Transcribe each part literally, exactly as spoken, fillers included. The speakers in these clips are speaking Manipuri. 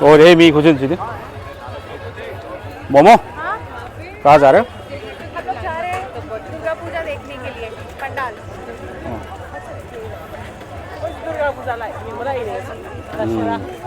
और ये मी खुजन सीधे। मोमो? हाँ? कहाँ जा रहे हो? हम लोग जा रहे हैं दुर्गा पूजा देखने के लिए, पंडाल। हाँ। दुर्गा पूजा लाई, ये बोला ही नहीं। हम्म।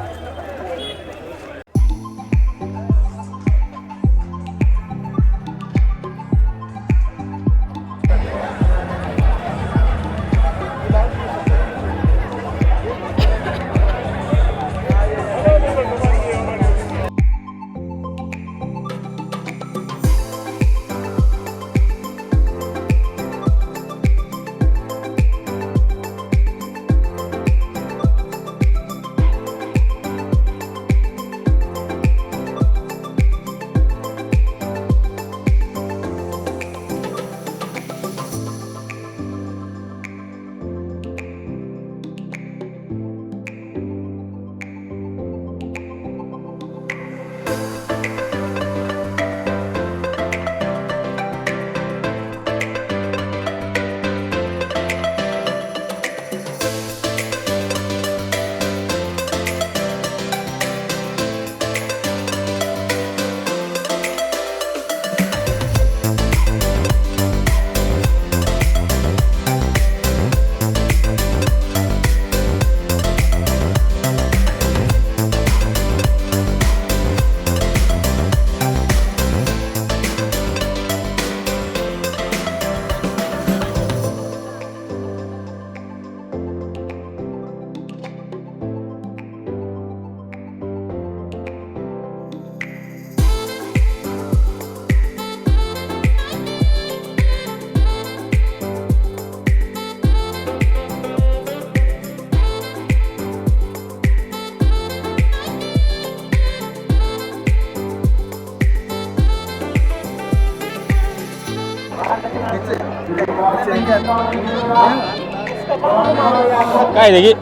ꯀꯥꯏꯗꯒꯤ?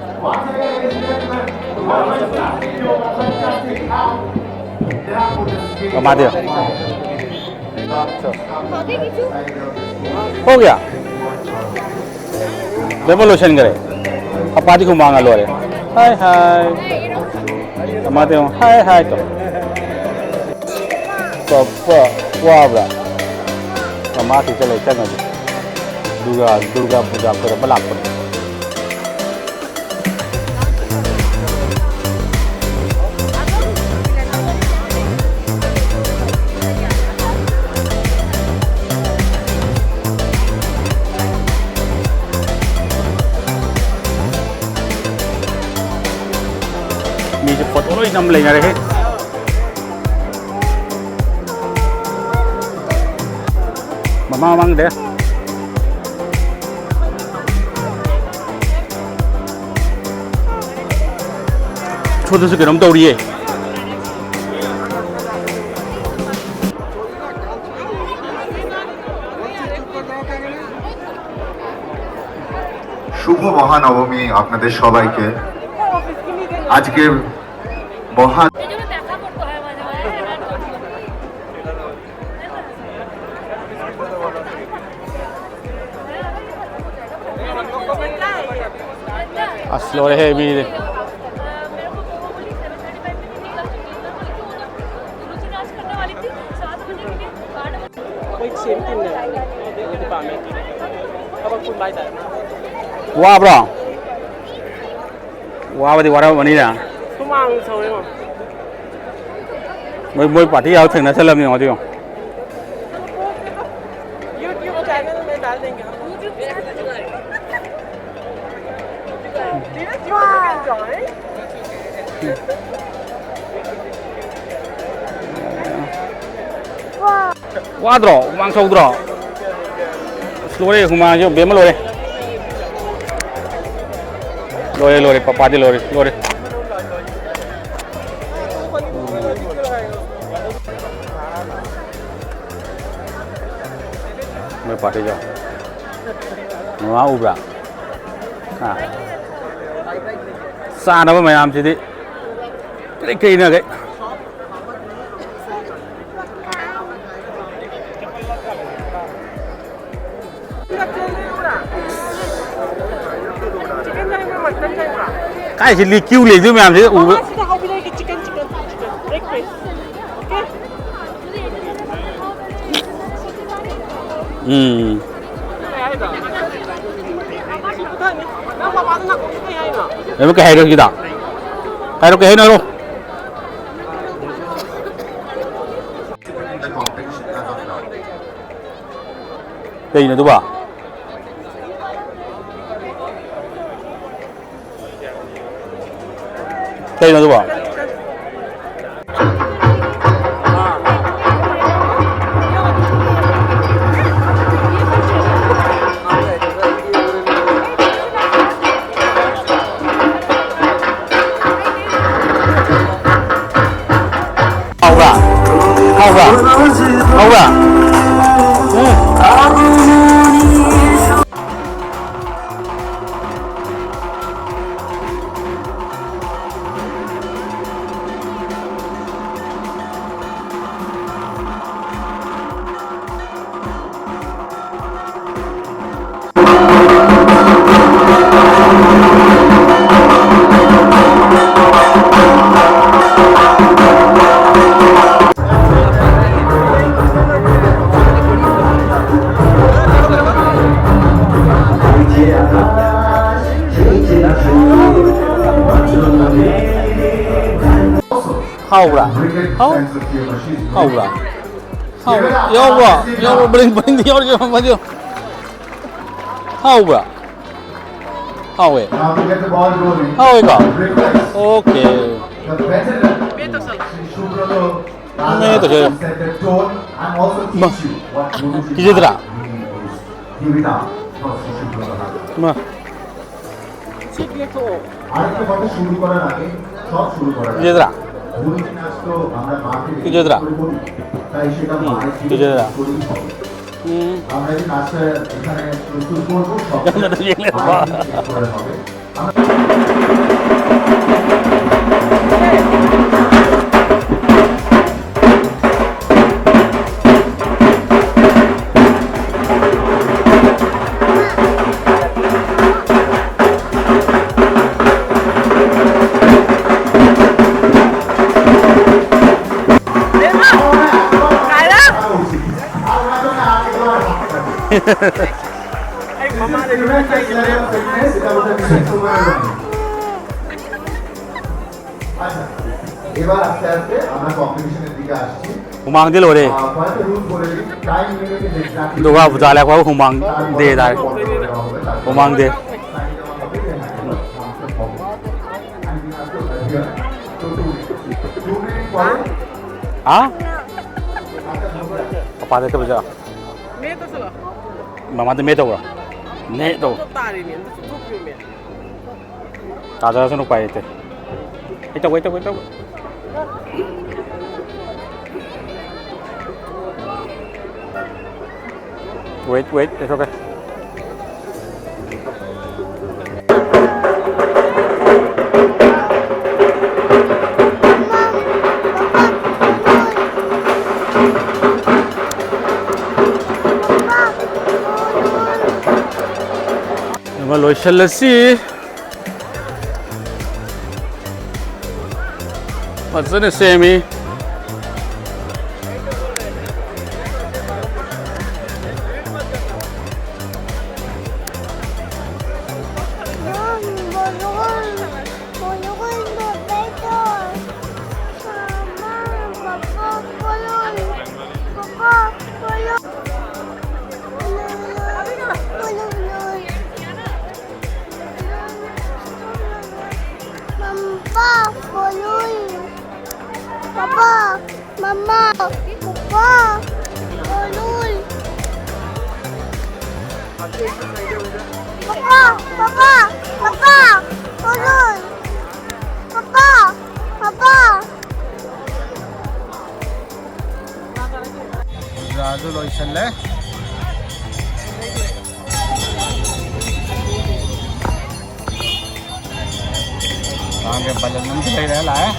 ꯀꯃꯥꯗꯤ? ꯍꯣ ꯒꯌꯥ? ꯂꯣꯏꯅꯃꯛ ꯂꯣꯏꯁꯤꯟꯈꯔꯦ꯫ ꯃꯄꯥꯗꯤ ꯈꯨꯃꯥꯡꯅ ꯂꯣꯏꯔꯦ꯫ ꯍꯥꯏ ꯍꯥꯏ꯫ ꯀꯃꯥꯏꯅ ꯇꯧꯔꯤꯅꯣ? ꯍꯥꯏ ꯍꯥꯏ ꯇꯧ꯫ ꯄ-, ꯄ-, ꯋꯥꯕ꯭ꯔꯥ? ꯃꯃꯥ ꯊꯤꯆꯠꯂꯦ ꯆꯪꯉꯁꯤ꯫ ꯗꯨꯔꯒꯥ, ꯗꯨꯔꯒꯥ ꯄꯨꯖꯥ ꯀꯣꯏꯔꯝꯕ ꯂꯥꯛꯄꯅꯦ꯫ ꯃꯤꯁꯦ ꯐꯣꯇꯣ ꯂꯣꯏ ꯅꯝ ꯂꯩꯅꯔꯦꯍꯦ꯫ ꯃꯃꯥꯡ ꯃꯃꯥꯡꯗ꯫ ꯁꯣꯝꯗꯁꯨ ꯀꯩꯅꯣꯝ ꯇꯧꯔꯤꯌꯦ꯫ শুভ মহানবমী আপনাদের সবাইকে। আজকে মহা ꯑꯁ, ꯂꯣꯏꯔꯦꯍꯦ, ꯃꯤꯗꯤ꯫ ꯑꯩꯈꯣꯏ ꯁꯦꯝ ꯇꯤꯝꯅꯦꯕ꯫ ꯑꯗꯨ ꯗꯤꯄꯥꯔꯠꯃꯦꯟꯀꯤꯅꯦ꯫ ꯊꯕꯛ ꯄꯨꯟꯕ ꯍꯥꯏꯇꯥꯔꯦ꯫ ꯋꯥꯕ꯭ꯔꯣ? ꯋꯥꯕꯗꯤ ꯋꯥꯔꯝꯃꯅꯤꯅ꯫ ꯍꯨꯃꯥꯡ ꯁꯧꯋꯦꯉꯣ꯫ ꯃꯣꯏ, ꯃꯣꯏ ꯄꯥꯔꯇꯤ ꯌꯥꯎ ꯊꯦꯡꯅ ꯆꯠꯂꯝꯅꯤ ꯌꯦꯡꯉꯣ, ꯑꯗꯨ ꯌꯦꯡꯉꯣ꯫ YouTube channel में डाल देंगे हम। ꯋꯥꯗ꯭ꯔꯣ? ꯍꯨꯃꯥꯡ ꯁꯧꯗ꯭ꯔꯣ? ꯑꯁ, ꯂꯣꯏꯔꯦ, ꯍꯨꯃꯥꯡꯁꯦ ꯕꯦꯝꯃ ꯂꯣꯏꯔꯦ꯫ ꯂꯣꯏꯔꯦ, ꯂꯣꯏꯔꯦ, ꯄꯄꯥꯗꯤ ꯂꯣꯏꯔꯦ, ꯂꯣꯏꯔꯦ꯫ ꯃꯣꯏ ꯄꯥꯔꯇꯤꯗꯣ꯫ ꯃꯃꯥ ꯎꯕ꯭ꯔꯥ? ꯑꯥ꯫ ꯆꯥꯅꯕ ꯃꯌꯥꯝꯁꯤꯗꯤ ꯀꯔꯤ ꯀꯔꯤꯅꯣ ꯈꯩ꯫ ꯀꯥꯏꯁꯤ ꯂꯤ-, ꯀ꯭ꯌꯨ ꯂꯦꯡꯗꯣꯏ ꯃꯌꯥꯝꯁꯤ ꯎꯕ꯫ ꯎꯝ꯫ ꯀꯩꯅꯣ, ꯀꯩ ꯍꯥꯏꯅꯣ ꯍꯧꯖꯤꯛꯀꯤꯗꯣ? ꯍꯥꯏꯔꯣ, ꯀꯩ ꯍꯥꯏꯅꯣ, ꯍꯥꯏꯔꯣ꯫ ꯀꯩꯅꯣ ꯑꯗꯨꯕꯣ? ꯀꯩꯅꯣ ꯑꯗꯨꯕꯣ? ꯍꯥꯎꯕ꯭ꯔꯥ? ꯍꯥꯎꯕ꯭ꯔꯥ? ꯍꯥꯎꯕ꯭ꯔꯥ? ꯎꯝ꯫ ꯍꯥꯎꯕ꯭ꯔꯥ? ꯍꯥꯎ-, ꯍꯥꯎꯕ꯭ꯔꯥ? ꯍꯥꯎꯕ꯭ꯔꯥ? ꯌꯥꯎꯕ꯭ꯔꯣ? ꯌꯥꯎꯕ꯭ꯔꯣ? ꯕ꯭ꯔꯤꯡ, ꯕ꯭ꯔꯤꯡꯗꯤ ꯌꯥꯎꯔꯤ, ꯌꯥꯎꯔꯤ, ꯌꯥꯎꯔꯤ꯫ ꯍꯥꯎꯕ꯭ꯔꯥ? ꯍꯥꯎꯋꯦ꯫ ꯍꯥꯎꯋꯦꯀꯣ? ꯑꯣꯀꯦ꯫ ꯅꯦ, ꯇꯧꯁꯦ꯫ ꯃꯥ, ꯀꯤꯖꯗ꯭ꯔꯥ? ꯃꯥ꯫ ꯁꯤ ꯂꯦꯛꯊꯣꯛꯑꯣ꯫ ꯀꯤꯖꯗ꯭ꯔꯥ? ꯀꯤꯖꯗ꯭ꯔꯥ? ꯎꯝ, ꯀꯤꯖꯗ꯭ꯔꯥ? ꯎꯝ꯫ ꯌꯥꯝꯅ ꯌꯦꯡꯂꯦꯕ꯫ ꯑꯩ ꯃꯃꯥꯗ ꯂꯣꯏꯅ ꯆꯪꯉꯦ꯫ আচ্ছা, এবার আস্তে আস্তে আমরা কম্পিটিশনের দিকে আসছি। হুমাং দিল ওরে। আহ, কয়েকটা রুল বলে দিই। Time limit is exactly Durga Puja লেখা হুমাং দে দার। হুমাং দে। হ্যাঁ? পাপা দেখতে বুঝা। মেয়ে তো ছিল। মামাদের মেয়ে তো ওরা। মেয়ে তো। 또 딸이네. 무슨 또 그러면. 다 잘해서 놓고 와야 돼. 이따, 이따, 이따. Wait, wait, it's okay. ꯂꯣꯏꯁꯤꯜꯂꯁꯤ꯫ ꯐꯖꯅ ꯁꯦꯝꯃꯤ꯫ Mama, balloon. Papa, mama, papa, balloon. Papa, papa, papa, balloon. Papa, papa. ꯄꯨꯖꯥꯁꯨ ꯂꯣꯏꯁꯜꯂꯦ꯫ ꯀꯥꯡꯒꯤ ꯕꯂꯨꯟ ꯑꯃꯁꯨ ꯂꯩꯔꯦ, ꯂꯥꯛꯑꯦ꯫